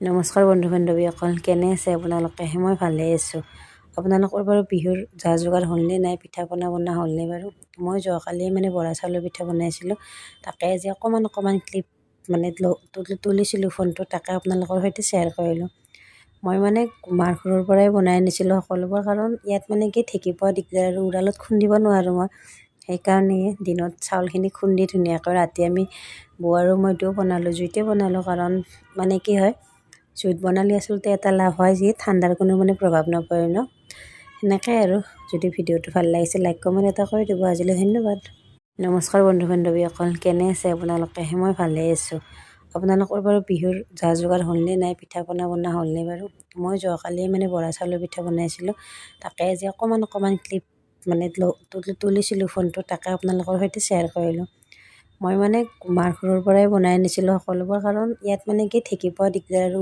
নমস্কাৰ বন্ধু বান্ধৱীসকল, কেনে আছে আপোনালোকে? মই ভালেই আছোঁ। আপোনালোকৰ বাৰু বিহুৰ যা যোগাৰ হ'লনে নাই? পিঠা পনা বনোৱা হ'লনে বাৰু? মই যোৱাকালি মানে বৰা চাউলৰ পিঠা বনাইছিলোঁ, তাকে আজি অকণমান অকণমান ক্লিপ মানে তুলিছিলোঁ ফোনটোত, তাকে আপোনালোকৰ সৈতে শ্বেয়াৰ কৰিলোঁ। মই মানে মাৰ ঘৰৰ পৰাই বনাই আনিছিলোঁ সকলোবোৰ, কাৰণ ইয়াত মানে কি ঢেঁকী পোৱা দিগদাৰ আৰু উৰালত খুন্দিব নোৱাৰোঁ মই। সেইকাৰণে দিনত চাউলখিনি খুন্দি ধুনীয়াকৈ ৰাতি আমি বৌ আৰু মই দুয়ো বনালোঁ, জুইতে বনালোঁ। কাৰণ মানে কি হয়, জুইত বনালে আচলতে এটা লাভ হয় যি ঠাণ্ডাৰ কোনো মানে প্ৰভাৱ নপৰে ন। সেনেকৈ আৰু যদি ভিডিঅ'টো ভাল লাগিছে, লাইক কমেণ্ট এটা কৰি দিব। আজিলৈ ধন্যবাদ। নমস্কাৰ বন্ধু বান্ধৱীসকল, কেনে আছে আপোনালোকে? মই ভালেই আছোঁ। আপোনালোকৰ বাৰু বিহুৰ যা যোগাৰ হ'লনে নাই? পিঠা পনা বনোৱা হ'লনে বাৰু? মই যোৱাকালি মানে বৰা চাউলৰ পিঠা বনাইছিলোঁ, তাকে আজি অকণমান অকণমান ক্লিপ মানে তুলিছিলোঁ ফোনটোত, তাকে আপোনালোকৰ সৈতে শ্বেয়াৰ কৰিলোঁ। মই মানে মাৰ ঘৰৰ পৰাই বনাই আনিছিলোঁ সকলোবোৰ, কাৰণ ইয়াত মানে কি ঢেঁকী পোৱা দিগদাৰ আৰু